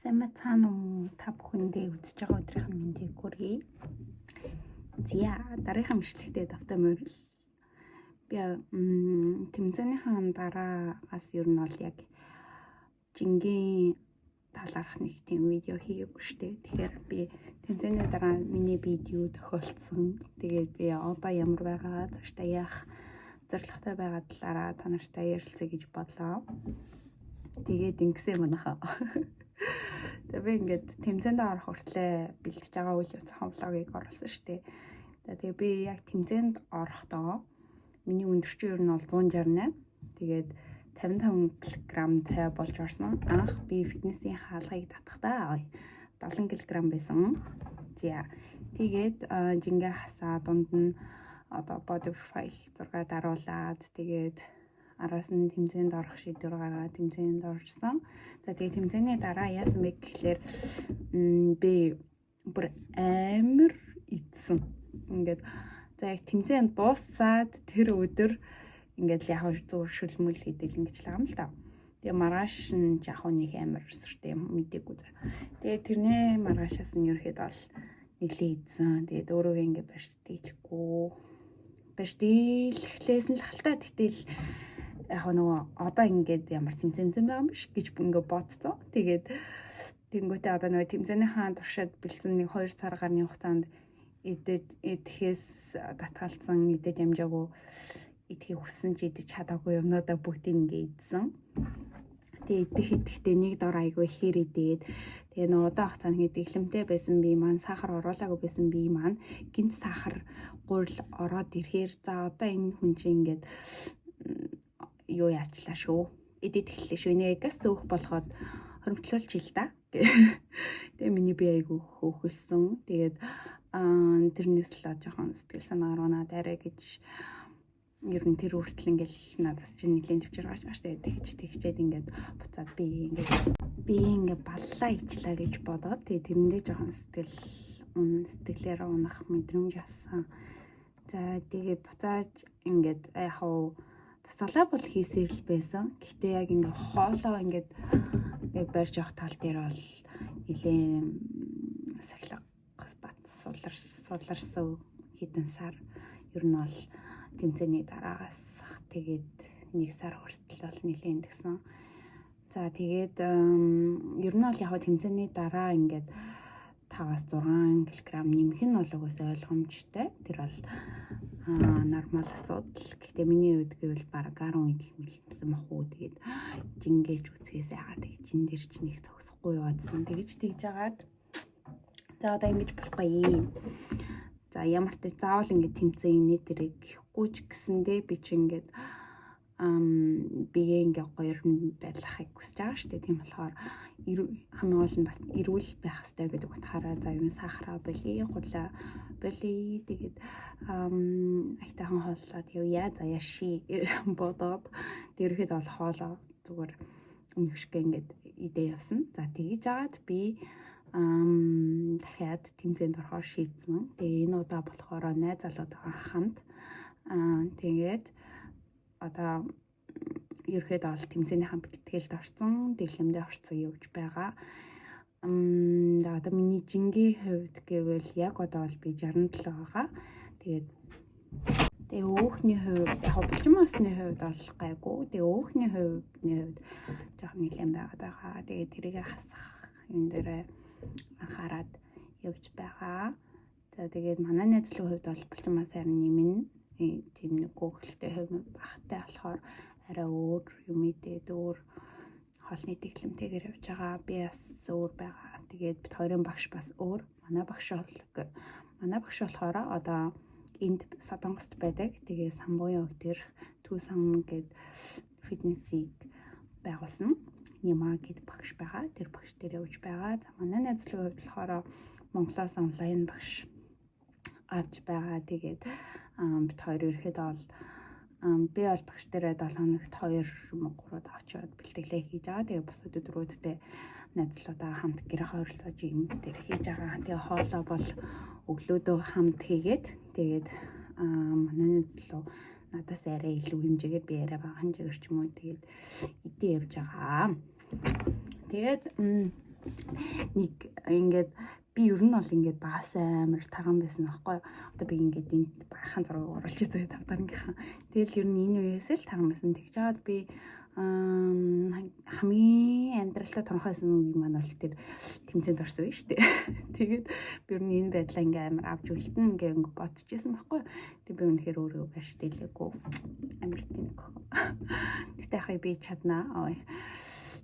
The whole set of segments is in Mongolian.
Сайн байцгаана уу? Та бүхэндээ үзэж байгаа өдрийн мэндийг хүргэе. За, дараагийн бичлэгтээ тавтай морил. Би тэмцээнийхээ дараагаас ер нь бол яг жингийн талаарх нэг тийм видео хийгээгүй шүү дээ. Тэгэхээр би тэмцээний дараа миний видео тохиолдсон. Тэгээд би одоо ямар байгаа, цаашдаа яах зорилготой байгаа талаараа та нартай ярилцъя гэж бодлоо. Тэгээд ингэсэн манайхаа. За, би ингээд тэмцээнд орох хүртлээр бэлтэж байгаа үйл явцын vlog ыг оруулсан шүү дээ. За, тэгээ би яг тэмцээнд орохдоо миний өндөрчин ер нь бол 168. Тэгээд 55 кг-тай болж орсон. Анх би фитнесийн хаалгыг татахдаа 70 кг байсан. За, тэгээд жингээ хасаа, дунд нь одоо body profile зураг даруулаад, тэгээд араас нь тэмцээнд орох шийдвэр гаргаад тэмцээнд орсон. За, тэгээд тэмцээний дараа яасан бэ гэхлээр би бүр амар идсэн. Ингээд за, яг тэмцээн дуусаад тэр өдөр ингээд л яг зүгээр шөлмөл хийдэг ингэж л байгаа юм л та. Тэгээ маргааш нь яг нэг амар сүртэй юм мдээгүй за. Тэгээ тэрнээ маргаашаас нь ерөөхдөө бол нилээ идсэн. Тэгээд өөрөөгөө ингээд барьж дийлэхгүй. Барьж дийлхлээс нь л хальтаа, гэтэл яг нөгөө одоо ингээд ямар тэмцээн байгаа юм биш гэж ингээ бодцоо. Тэгээд тэгэнгүүтээ одоо нөгөө тэмцээнийхаа туршид бэлдсэн нэг 2 сар гарны хугацаанд идэж идэхээс татгалцсан, идэж амжаагүй, идэхийг хүссэн ч идэж чадаагүй юмнуудаа бүгдийг ингээ идсэн. Тэгээ идэх идэхтэй нэг дор айгүй ихээр идээд, тэгээ нөгөө удаан хугацаанд ингээ дэглэмтэй байсан би маань, сахар оруулаагүй байсан би маань гинт сахар гурил ороод ирэхээр за, одоо энэ хүн чинь ингээд юу яачлаа шүү. Идэд эхэллээ шүү. Энийг газ зөөх болгоод хоримтлуулж ил та. Тэгээ миний бие айгүй хөөхөлсөн. Тэгээд тэрнээс л жоохон сэтгэл санаа гарганаад арай гэж ер нь тэр хүртэл ингээл надаас чинь нэлийн төвчөр гарч байгаа штэ. Тэгж тэгчээд ингээд буцаад би ингээд баллаа ичлаа гэж бодоод, тэгээ тэрэндээ жоохон сэтгэл сэтгэлээр унах мэдрэмж авсан. За, тэгээд буцааж ингээд яг хав тасгалаа бол хийсээр л байсан. Гэхдээ яг ингээ хоолоо ингээд яг барьж явах тал дээр бол нэлээд сахилга бат суларсан хэдэн сар, ер нь бол тэмцээний дараагаас тэгээд нэг сар хүртэл бол нэлээд тэгсэн. За, тэгээд ер нь бол яг тэмцээний дараа ингээд 5-аас 6 кг нэмэх нь бол угаасаа ойлгомжтой. Тэр бол нормал асуудал. Гэхдээ миний хувьд гэвэл бараг 10 идэлмэлсэн мах уу. Тэгээд жингээч үцгээс яагаад тэгээд жин дээр ч нэг зогсохгүй яваадсан. Тэгж тэгж агаад за, одоо ингэж болохгүй. За, ямар ч заавал ингэ тэмцээн инээ тэрэг гэхгүй ч гэсэндээ би чи ингээд бие ингээ гоё байлгахыг хүсэж байгаа шүү дээ. Тийм болохоор хамгийн гол нь бас эрүүл байх хэрэгтэй гэдэг утгаараа за, ер нь сахараа болиё, гулаа болиё. Тэгээд аятайхан хооллоод явъя. За, яши бодоод тэр ихэд бол хоолоо зүгээр өмнөх ингээд идэ явсан. За, тэгж агаад би дахиад тэмцээнд орохоор шийдсэн. Тэгээ энэ удаа болохоор найз залуутайгаа хамт, тэгээд одоо ерөөхдөө бол тэмцээнийхээ бэлтгэлд орсон, дэглэмдээ орсон явж байгаа. Одоо миний жингийн хувьд гэвэл яг одоо бол би 67 байгаа. Тэгээд тэгээ өөхний хувьд, яг булчин масны хувьд бол гайгүй. Тэгээ өөхний хувьд жоохон нэлээд байгаад байгаа. Тэгээ тэрийг хасах юм дээр анхаарад явж байгаа. За, тэгээд манай найзлын хувьд бол булчин мас харин нэмнэ, тийм нэг гөөхөлтэй хувь багтай болохоор арай өөр юм идээд, өөр хоолны дэглэмтэйгээр явж байгаа. Би бас өөр байгаа. Тэгээд бид хоёрын багш бас өөр. Манай багш болохоор одоо энд Солонгост байдаг. Тэгээ Самбуян тэр Түүсан гээд фитнесийг байгуулсан. Нима гээд багш байгаа. Тэр багш дээр явж байгаа. За, манай найзлын хувьд болохоор Монголоос онлайн багш авч байгаа. Тэгээд бид хоёр ерөөхдөө бол би бол багш дээрээ 7 хоногт 2 3 очиод бэлтгэлээ хийж байгаа. Тэгээ бусад өдрүүддээ найзлуудаа хамт гэрээ ойролцоож юм дээр хийж байгаа. Тэгээ хоолоо бол өглөөдөө хамт хийгээд, тэгээд манай найзлуу надаас арай илүү хэмжээгээр, би арай бага хэмжээгээр ч юм уу, тэгээд идээ явж байгаа. Тэгээд Нэг ингээд би ер нь бол ингээд багаас амар тарган байсан байхгүй юу. Одоо би ингээд энд багахан зураг оруулж заяа 5 дахь ангийнхан. Тэгэл ер нь энэ үеэс л тарган байсан. Тэгж жаад би хамгийн амьдралдаа торонхойсон үе маань бол тэр тэмцээнд орсон үе шүү дээ. Тэгээд би ер нь энэ байдлаа ингээ амар авч үлдэн ингээ ингээ бодож исэн байхгүй. Тэг би үнэхээр өөрөө баярш дийлээгүй. Амар тэнэг. Гэтэ яг би чаднаа.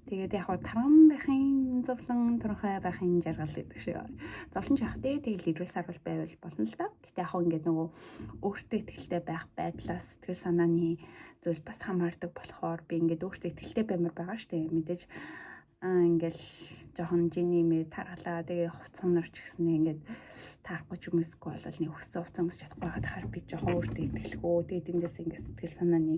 Тэгээд яг тарган байхын зовлон, туранхай байхын жаргал гэдэг шиг. Зовлон ч явах тий. Тэгэл ирүүл сарвал байвал болно л да. Гэтэ яг ингээд нөгөө өөртөө ихтэй байх байдлаас сэтгэл санааны зүйл бас хамаардаг болохоор би ингээд өөртөө ихтэй баймар байгаа штэ. Мэдээж ингээл жоохон жиний мэ таргалаа. Тэгээ хувц сунарч гэснээ ингээд таарахгүй ч юмсгүй болол нэг өссөн хувц өмсч чадахгүй байхад хаар би жоохон өөртөө итгэлгүй. Тэгээ тэндээс ингээд сэтгэл санааны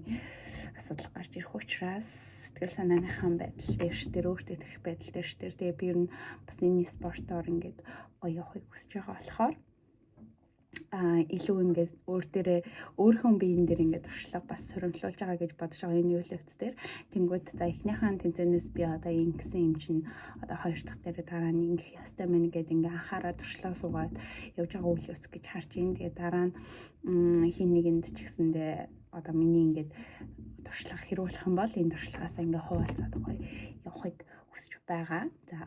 асуудал гарч ирэх учраас сэтгэл санааныхаа байдал дээр тэр өөртөө итгэх байдал дээр тэр тэгээ би ер нь бас энэ спортоор ингээд гоё явахыг хүсэж байгаа болохоор илүү ингээд өөр дээрээ өөрийнхөө биеийн дээр ингээд туршлага бас хуримтлуулж байгаа гэж бодож байгаа энэ үйл явц дээр. Тэнгүүд за эхнийхэн тэмцээнээс би одоо ингэсэн юм чинь одоо хоёр дахь дээр дараа нь ингэх ёстой мэн гэдээ ингээд анхаараа туршлага суугаад явж байгаа үйл явц гэж харж байна. Тэгээ дараа нь хин нэгэнд ч гэсэндээ одоо миний ингээд туршлага хэрүүлэх юм бол энэ туршлагаасаа ингээд хуваалцаад гоё явахыг хүсэж байгаа. За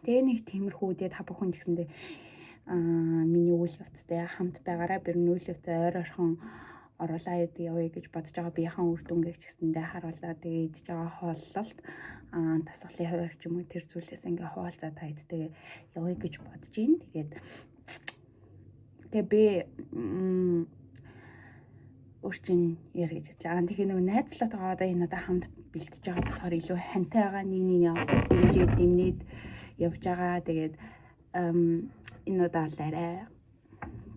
тэгээ нэг тиймэрхүү тэгээ та бүхэн ч гэсэндээ миний үйл явцтай хамт байгаараа би үйл явцаа ойр орхон оруулаад явъя гэж бодож байгаа. Биеийн үр дүнгээ ч гэсэндээ харуулаад тэгээ идж байгаа хооллолт тасгалын хуваар ч юм уу тэр зүйлээс ингээ хуваалцаа та хэдтэйгээ явъя гэж бодож байна. Тэгээд тэгээ би өөр чин яар гэж бодлаа. Тэгэхээр нөгөө найзлалтайгаа одоо энэ удаа хамт бэлтэж байгаа болохоор илүү хантай байгаа, нэг нэг дэмжиж дэмнээд явж байгаа. Тэгээд энэ удаа л арай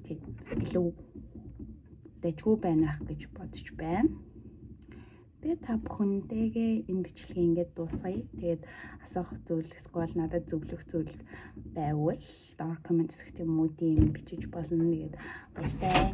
тийм илүү дэжгүй байна ах гэж бодож байна. Тэгээд та бүхэнтэйгээ энэ бичлэгийг ингээд дуусгая. Тэгээд асуух зүйл эсвэл надад зөвлөх зүйл байвал доор коммент хэсэгт юм уу тийм бичиж болно. Тэгээд баяртай.